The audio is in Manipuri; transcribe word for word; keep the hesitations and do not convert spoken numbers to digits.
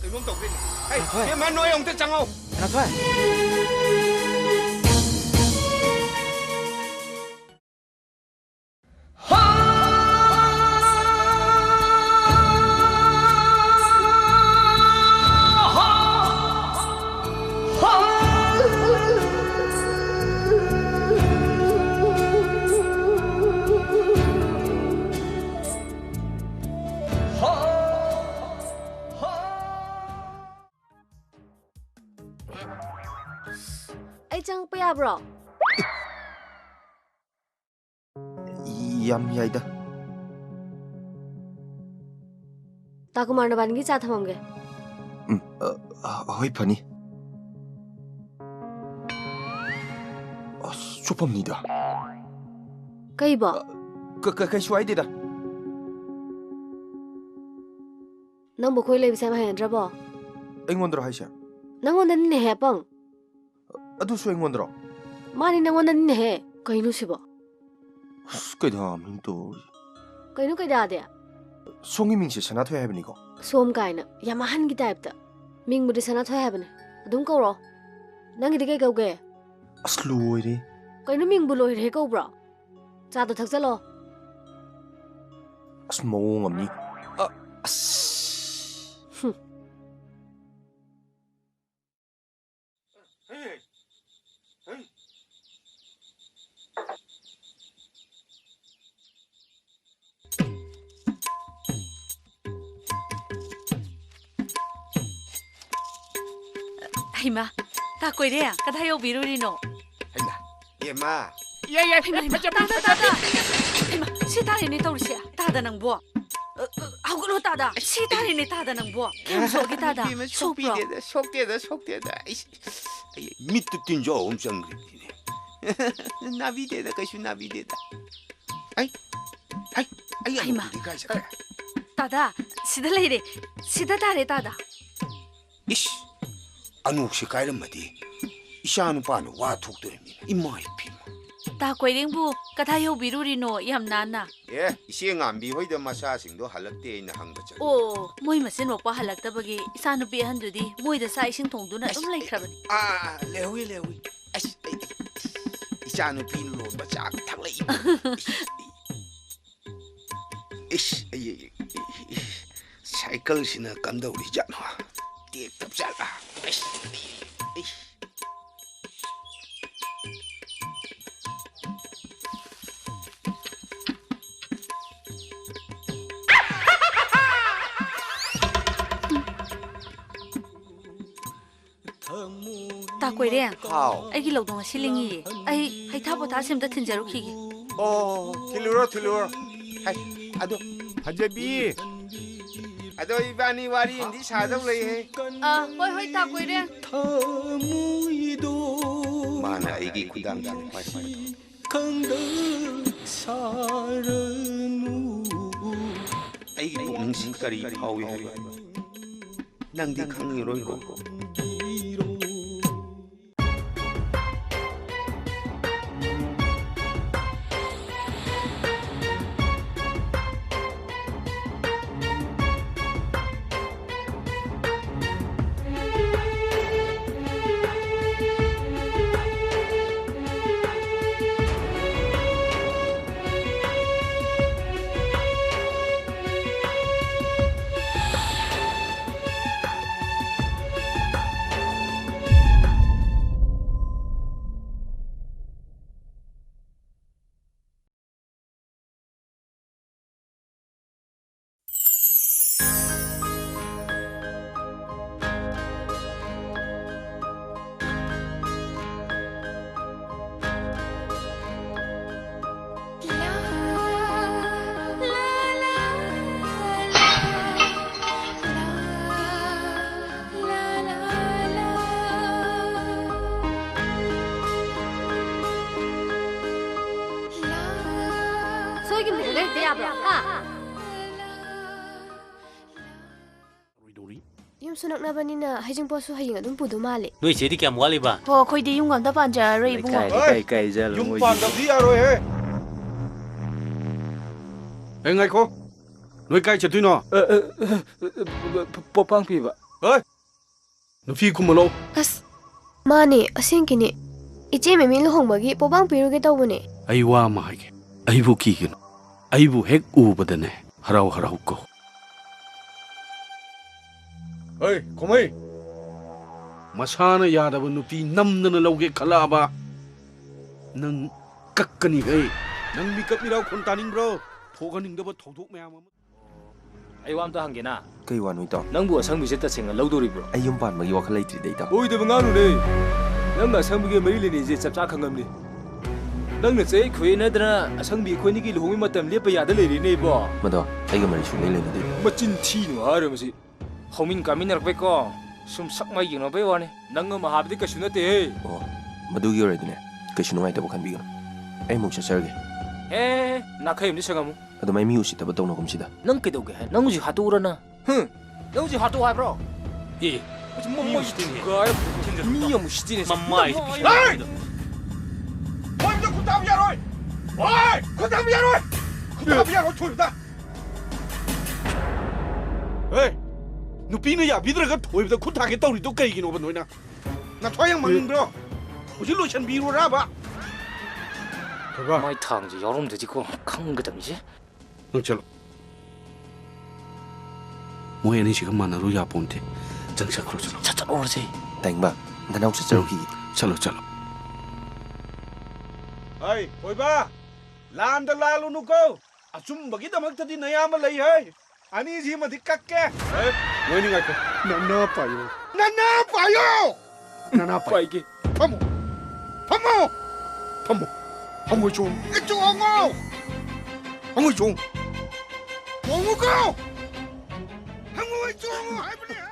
ꯀꯩꯅꯣꯝ ꯇꯧꯈ꯭ꯔꯦꯅꯦ꯫ ꯍꯩ, ꯍꯣꯏ꯫ ꯏꯕꯦꯝꯃ, ꯅꯣꯏ ꯑꯃꯨꯛꯇ ꯆꯪꯉꯧ꯫ ꯀꯅꯥꯊꯣꯏ? ꯑꯩ ꯆꯪꯉꯛꯄ ꯌꯥꯕ꯭ꯔꯣ? ꯌꯥꯝ ꯌꯥꯏꯗ꯫ ꯇꯥ ꯀꯨꯃꯥꯔ, ꯅꯕꯥꯅꯤꯒꯤ ꯆꯥ ꯊꯝꯃꯝꯒꯦ꯫ ꯎꯝ, ꯑ, ꯍꯣꯏ, ꯐꯅꯤ꯫ ꯑꯁ, ꯆꯨꯞꯄꯝꯅꯤꯗ꯫ ꯀꯩꯕꯣ? ꯑ, ꯀ-, ꯀ-, ꯀꯩꯁꯨ ꯍꯥꯏꯗꯦꯗ꯫ ꯅꯪꯕꯨ ꯑꯩꯈꯣꯏ ꯂꯩꯕꯁꯦ ꯌꯥꯝ ꯍꯩꯅꯗ꯭ꯔꯕꯣ? ꯑꯩꯉꯣꯟꯗꯔꯣ ꯍꯥꯏꯁꯦ? ꯅꯪꯉꯣꯟꯗꯅꯤꯅꯦꯍꯦ, ꯑꯄꯪ꯫ ꯑꯗꯨꯁꯨ ꯑꯩꯉꯣꯟꯗꯔꯣ? ꯃꯥꯅꯤ, ꯅꯪꯉꯣꯟꯗꯅꯤꯅꯦꯍꯦ꯫ ꯀꯩꯅꯣ ꯁꯤꯕꯣ? ꯑꯁ, ꯀꯩꯗꯥꯃꯤꯅꯣ ꯇꯧꯔꯤ? ꯀꯩꯅꯣ ꯀꯩꯗꯥꯗꯤ? ꯁꯣꯝꯒꯤ ꯃꯤꯡꯁꯦ ꯁꯅꯥꯊꯣꯏ ꯍꯥꯏꯕꯅꯤꯀꯣ? ꯁꯣꯝ ꯀꯥꯏꯅ, ꯌꯥꯝ ꯑꯍꯟꯒꯤ ꯇꯥꯏꯞꯇ꯫ ꯃꯤꯡꯕꯨꯗꯤ ꯁꯅꯥꯊꯣꯏ ꯍꯥꯏꯕꯅꯦ꯫ ꯑꯗꯨꯝ ꯀꯧꯔꯣ꯫ ꯅꯪꯒꯤꯗꯤ ꯀꯩ ꯀꯧꯒꯦ? ꯑꯁ, ꯂꯣꯏꯔꯦ꯫ ꯀꯩꯅꯣ ꯃꯤꯡꯕꯨ ꯂꯣꯏꯔꯦ ꯀꯧꯕ꯭ꯔꯣ? ꯆꯥꯗꯣ ꯊꯛꯆꯜꯂꯣ꯫ ꯑꯁ, ꯃꯑꯣꯡ ꯑꯃꯅꯤ꯫ ꯑ, ꯑꯁ꯫ ꯍꯨꯝ꯫ ꯍꯩꯃꯥ, ꯇꯥ ꯀꯣꯏꯔꯦ, ꯀꯗꯥꯏ ꯌꯧꯕꯤꯔꯨꯔꯤꯅꯣ? ꯍꯩꯃꯥ, ꯏꯃꯥ꯫ ꯌꯥꯏ, ꯌꯥꯏ, ꯍꯩꯃꯥ, ꯍꯩꯃꯥ, ꯐꯖꯕꯤ, ꯇꯥꯗ, ꯐꯖꯕꯤ꯫ ꯇꯥꯗ꯫ ꯍꯩꯃꯥ, ꯁꯤ ꯇꯥꯔꯦꯅꯦ ꯇꯧꯔꯤꯁꯦ꯫ ꯇꯥꯗ ꯅꯪꯕꯣ꯫ ꯑ, ꯑ, ꯍꯧꯒꯠꯂꯣ ꯇꯥꯗ꯫ ꯁꯤ ꯇꯥꯔꯦꯅꯦ ꯇꯥꯗ ꯅꯪꯕꯣ꯫ ꯀꯌꯥꯝ ꯁꯣꯛꯑꯒꯦ ꯇꯥꯗ? ꯏꯕꯦꯝꯃ, ꯁꯣꯛꯄ꯭ꯔꯣ? ꯁꯣꯛꯄꯤꯗꯦꯗ, ꯁꯣꯛꯇꯦꯗ, ꯁꯣꯛꯇꯦꯗ꯫ ꯑꯩ, ꯑꯩ ꯃꯤꯠꯇ ꯇꯤꯟꯖꯥꯎ ꯑꯃ ꯆꯪꯈ꯭ꯔꯤꯅꯤꯅꯦ꯫ ꯅꯥꯕꯤꯗꯦꯗ, ꯀꯩꯁꯨ ꯅꯥꯕꯤꯗꯦꯗ꯫ ꯑꯩ, ꯑꯩ, ꯑꯩ ꯍꯩꯃꯥ, ꯑꯃꯨꯛꯇꯨꯗꯤ ꯀꯥꯏ ꯆꯠꯈ꯭ꯔꯦ? ꯑ, ꯇꯥꯗ, ꯁꯤꯗ ꯂꯩꯔꯦ꯫ ꯁꯤꯗ ꯇꯥꯔꯦ ꯇꯥꯗ꯫ ꯏꯁ! ꯑꯅꯣꯛꯁꯦ ꯀꯥꯏꯔꯝꯃꯗꯤ ꯏꯆꯥ ꯅꯨꯄꯥꯅ ꯋꯥ ꯊꯣꯛꯇꯣꯔꯤꯕꯅꯤ꯫ ꯏꯃꯥ ꯏꯕꯦꯝꯃ꯫ ꯇꯥ ꯀꯣꯏꯔꯦꯡꯕꯨ ꯀꯗꯥꯏ ꯌꯧꯕꯤꯔꯨꯔꯤꯅꯣ ꯌꯥꯝ ꯅꯥꯟꯅ? ꯑꯦ, ꯏꯆꯦ ꯉꯥꯝꯕꯤ ꯍꯣꯏꯗ ꯃꯆꯥꯁꯤꯡꯗꯣ ꯍꯜꯂꯛꯇꯦ ꯑꯩꯅ ꯍꯪꯕ ꯆꯠꯂꯨ꯫ ꯑꯣ, ꯃꯣꯏ ꯃꯆꯤꯟ ꯃꯧꯄꯥ ꯍꯜꯂꯛꯇꯕꯒꯤ ꯏꯆꯥꯅꯨꯄꯤ ꯑꯍꯟꯗꯨꯗꯤ ꯃꯣꯏꯗ ꯆꯥꯛ ꯏꯁꯤꯡ ꯊꯣꯡꯗꯨꯅ ꯑꯗꯨꯝ ꯑꯁ, ꯂꯩꯈ꯭ꯔꯕꯅꯤ꯫ ꯑꯥ, ꯂꯩꯍꯧꯏ, ꯂꯩꯍꯧꯏ꯫ ꯑꯁ, ꯑꯩ, ꯑꯩ, ꯏꯆꯥꯅꯨꯄꯤꯅ ꯂꯣꯟꯕ ꯆꯥꯒ ꯊꯛꯂꯛꯏ꯫ ꯏꯁ, ꯑꯩ, ꯑꯩ, ꯑꯩ, ꯑꯩ, ꯁꯥꯏꯀꯜꯁꯤꯅ ꯀꯝꯗꯧꯔꯤꯖꯥꯠꯅꯣ? ꯇꯦꯛꯇꯕ ꯖꯥꯠꯂꯥ? ꯑꯩꯁ, ꯑꯩ, ꯑꯩ꯫ ꯇꯥ ꯀꯣꯏꯔꯦ꯫ ꯍꯥꯎ꯫ ꯑꯩꯒꯤ ꯂꯧꯗꯣ ꯉꯁꯤ ꯂꯤꯡꯉꯤꯌꯦ꯫ ꯑꯩ ꯍꯩꯊꯥ ꯄꯣꯊꯥꯁꯦ ꯑꯝꯇ ꯊꯤꯟꯖꯔꯨꯈꯤꯒꯦ꯫ ꯑꯣ, ꯊꯤꯜꯂꯨꯔꯣ, ꯊꯤꯜꯂꯨꯔꯣ꯫ ꯍꯥꯏ, ꯑꯗꯣ꯫ ꯐꯖꯕꯤ꯫ ꯑꯗꯣ ꯏꯕꯥꯅꯤ ꯋꯥꯔꯤ ꯑꯃꯗꯤ ꯁꯥꯗꯧ ꯂꯩꯍꯦ꯫ ꯑꯥ, ꯍꯣꯏ, ꯍꯣꯏ, ꯇꯥ ꯀꯣꯏꯔꯦ꯫ ꯃꯥꯅ ꯑꯩꯒꯤ ꯈꯨꯗꯥꯡꯁꯤꯗ ꯄꯥꯏ ꯄꯥꯏ ꯊꯧꯔꯤ꯫ ꯑꯩꯒꯤ ꯄꯨꯛꯅꯤꯡꯁꯤ ꯀꯔꯤ ꯐꯥꯎꯏ ꯍꯥꯏꯕ ꯅꯪꯗꯤ ꯈꯪꯉꯤꯔꯣꯏꯀꯣ꯫ ꯁꯣꯏꯒꯤ ꯃꯨꯛ ꯂꯩꯔꯛꯇ ꯌꯥꯕ꯭ꯔꯣ? ꯍꯥ? ꯔꯣꯏꯗꯧꯔꯤ꯫ ꯁꯨ ꯅꯛꯅꯕꯅꯤꯅ ꯍꯩꯖꯤꯡꯄꯣꯠꯁꯨ ꯍꯌꯦꯡ ꯑꯗꯨꯝ ꯄꯨꯗꯧ ꯃꯥꯜꯂꯦ꯫ ꯅꯣꯏ ꯆꯦꯗꯤ ꯀꯌꯥꯝ ꯋꯥꯠꯂꯤꯕ? ꯍꯣ, ꯑꯩꯈꯣꯏꯗꯤ ꯌꯨꯝꯒ ꯑꯝꯇ ꯄꯥꯟꯖꯔꯔꯣꯏ, ꯏꯕꯨꯡꯉꯣ꯫ ꯂꯩꯀꯥꯏ ꯂꯩꯀꯥꯏ ꯀꯥꯏꯖꯔ ꯌꯨꯝ ꯃꯣꯏꯗꯤ꯫ ꯄꯥꯟꯗꯕꯗꯤ ꯌꯥꯔꯣꯏꯍꯦ꯫ ꯑꯦ, ꯉꯥꯏꯈꯣ꯫ ꯅꯣꯏ ꯀꯥꯏ ꯆꯠꯇꯣꯏꯅꯣ? ꯄꯣꯄꯥꯡ ꯄꯤꯕ꯫ ꯍꯣꯏ꯫ ꯅꯨꯄꯤ ꯈꯨꯝꯃꯜꯂꯣ꯫ ꯑꯁ, ꯃꯥꯅꯦ, ꯑꯁꯦꯡꯀꯤꯅꯦ꯫ ꯏꯆꯦ ꯃꯦꯃꯤ ꯂꯨꯍꯣꯡꯕꯒꯤ ꯄꯣꯄꯥꯡ ꯄꯤꯔꯨꯒꯦ ꯇꯧꯕꯅꯦ꯫ ꯑꯩ ꯋꯥ ꯑꯃ ꯍꯥꯏꯒꯦ꯫ ꯑꯩꯕꯨ ꯀꯤꯒꯅꯨ꯫ ꯑꯩꯕꯨ ꯍꯦꯛ ꯎꯕꯗꯅꯦ, ꯍꯔꯥꯎ ꯍꯔꯥꯎ ꯀꯧ꯫ ꯍꯣꯏ, ꯈꯨꯝꯃꯩ꯫ ꯃꯁꯥꯅ ꯌꯥꯗꯕ ꯅꯨꯄꯤ ꯅꯝꯗꯅ ꯂꯧꯒꯦ ꯈꯜꯂꯛꯑꯕ, ꯅꯪ ꯀꯛꯀꯅꯤ ꯍꯦ꯫ ꯅꯪ ꯃꯤꯀꯞ ꯃꯤꯔꯥꯎ ꯈꯣꯟ ꯇꯥꯅꯤꯡꯕ꯭ꯔꯣ? ꯊꯣꯛꯍꯟꯅꯤꯡꯗꯕ ꯊꯧꯗꯣꯛ ꯃꯌꯥꯝ ꯑꯃ꯫ ꯑꯩ ꯋꯥ ꯑꯝꯇ ꯍꯪꯒꯦꯅ꯫ ꯀꯩ ꯋꯥꯅꯣ ꯏꯇꯥꯎ? ꯅꯪꯕꯨ ꯑꯁꯪꯕꯤꯁꯦ ꯇꯁꯦꯡꯅ ꯂꯧꯗꯣꯔꯤꯕ꯭ꯔꯣ? ꯑꯩ ꯌꯨꯝ ꯄꯥꯟꯕꯒꯤ ꯋꯥꯈꯜ ꯂꯩꯇ꯭ꯔꯤꯗ ꯏꯇꯥꯎ꯫ ꯑꯣꯏꯗꯕ ꯉꯥꯡꯅꯨꯅꯦ꯫ ꯅꯪꯒ ꯑꯁꯪꯕꯤꯒ ꯃꯔꯤ ꯂꯩꯅꯩꯁꯦ ꯆꯞ ꯆꯥ ꯈꯪꯉꯝꯅꯤ꯫ ꯅꯪꯅ ꯆꯌꯦꯠ ꯈꯣꯏꯌꯦꯠꯅꯗꯅ ꯑꯁꯪꯕꯤ ꯑꯩꯈꯣꯏꯅꯤꯒꯤ ꯂꯨꯍꯣꯡꯕꯩ ꯃꯇꯝ ꯂꯦꯞꯄ ꯌꯥꯗ ꯂꯩꯔꯦꯅꯦ ꯏꯕꯣ꯫ ꯃꯗꯣ ꯑꯩꯒ ꯃꯔꯤ ꯁꯨꯡꯂꯩ ꯂꯩꯅꯗꯦ꯫ ꯃꯆꯤꯟ ꯊꯤꯅꯨ ꯍꯥꯏꯔ ꯃꯁꯤ꯫ ꯍꯧꯃꯤꯟ ꯀꯥꯃꯤꯟꯅꯔꯛꯄꯩꯀꯣ ꯁꯨꯝ ꯁꯛ ꯃꯥꯏ ꯌꯦꯡꯅꯕꯩ ꯋꯥꯅꯤ꯫ ꯅꯪ ꯑꯃ ꯍꯥꯏꯕꯗꯤ ꯀꯩꯁꯨ ꯅꯠꯇꯦꯍꯦ꯫ ꯑꯣ, ꯃꯗꯨꯒꯤ ꯑꯣꯏꯔꯗꯤꯅꯦ, ꯀꯩꯁꯨ ꯅꯨꯡꯉꯥꯏꯇꯕ ꯈꯟꯕꯤꯒꯅꯨ꯫ ꯑꯩ ꯑꯃꯨꯛ ꯆꯠꯆꯔꯒꯦ꯫ ꯑꯦ, ꯅꯥꯈꯩ ꯑꯃꯗꯤ ꯁꯪꯉꯝꯃꯨ꯫ ꯑꯗꯨꯃꯥꯏ ꯃꯤ ꯎꯁꯤꯠꯇꯕ ꯇꯧꯅꯒꯨꯝꯁꯤꯗ꯫ ꯅꯪ ꯀꯩꯗꯧꯒꯦ ꯍꯥꯏ? ꯅꯪ ꯍꯧꯖꯤꯛ ꯍꯥꯠꯇꯣꯛꯎꯔ ꯅꯪ? ꯍꯨꯝ? ꯅꯪ ꯍꯧꯖꯤꯛ ꯍꯥꯠꯇꯣꯛ ꯍꯥꯏꯕ꯭ꯔꯣ? ꯑꯦ, ꯃꯃꯩ ꯒꯥꯏ-, ꯃꯤ ꯑꯃꯨꯛ ꯁꯤꯠꯇꯤꯅꯦ꯫ ꯃꯃꯥꯏ ꯊꯣꯏꯕꯗ ꯈꯨꯠ ꯊꯥꯕ ꯌꯥꯔꯣꯏ! ꯍꯣꯏ! ꯈꯨꯠ ꯊꯥꯕ ꯌꯥꯔꯣꯏ! ꯈꯨꯠ ꯊꯥꯕ ꯌꯥꯔꯣꯏ, ꯊꯣꯏꯕꯗ! ꯍꯦ! ꯅꯨꯄꯤꯅ ꯌꯥꯕꯤꯗ꯭ꯔꯒ ꯊꯣꯏꯕꯗ ꯈꯨꯠ ꯊꯥꯒꯦ ꯇꯧꯔꯤꯗꯣ ꯀꯩꯒꯤꯅꯣꯕ ꯅꯣꯏꯅ? ꯅꯊ꯭ꯋꯥꯏ ꯌꯥꯝ ꯃꯥꯡꯅꯤꯡꯕ꯭ꯔꯣ? ꯍꯧꯖꯤꯛ ꯂꯣꯏꯁꯟꯕꯤꯔꯨꯔꯕ? ꯊꯣꯏꯕ! ꯃꯥꯏ ꯊꯥꯡꯁꯦ ꯌꯥꯎꯔꯝꯗ꯭ꯔꯗꯤꯀꯣ ꯈꯪꯒꯗꯕꯅꯤꯁꯦ꯫ ꯅꯪ ꯆꯠꯂꯣ꯫ ꯃꯣꯏ ꯑꯅꯤꯁꯤꯒ ꯃꯥꯟꯅꯔꯨ ꯌꯥꯄꯣꯟꯇꯦ꯫ ꯆꯪ ꯆꯠꯈ꯭ꯔꯣ, ꯆꯠꯂꯣ꯫ ꯆꯠ ꯆꯠꯂꯨꯔꯁꯦ꯫ ꯇꯥꯏꯡꯕ, ꯅꯅꯥꯎ ꯆꯠꯆꯔꯨꯈꯤꯒꯦ꯫ ꯆꯠꯂꯣ, ꯆꯠꯂꯣ꯫ ꯍꯩ, ꯊꯣꯏꯕ! ꯂꯥꯟꯗ ꯂꯥꯜꯂꯨꯅꯨꯀꯣ! ꯑꯆꯨꯝꯕꯒꯤꯗꯃꯛꯇꯗꯤ ꯅꯌꯥꯝꯕ ꯂꯩ ꯍꯩ! ꯑꯅꯤꯁꯤꯃꯗꯤ ꯀꯛꯀꯦ! ꯍꯩ, ꯅꯣꯏꯅꯤ ꯉꯥꯏꯈꯣ꯫ ꯅꯅꯥ ꯄꯥꯏꯌꯣ꯫ ꯅꯅꯥ ꯄꯥꯏꯌꯣ! ꯅꯅꯥ ꯄꯥꯏ-, ꯄꯥꯏꯒꯦ꯫ ꯐꯝꯃꯣ! ꯐꯝꯃꯣ! ꯐꯝꯃꯣ! ꯍꯪꯉꯣꯏ ꯆꯣꯡ-, ꯆꯣꯡꯉꯣ! ꯍꯪꯉꯣꯏ ꯆꯣꯡ-, ꯆꯣꯡꯉꯨꯀꯣ! ꯍꯪꯉꯣꯏ ꯆꯣꯡꯉꯨ ꯍꯥꯏꯕꯅꯦ!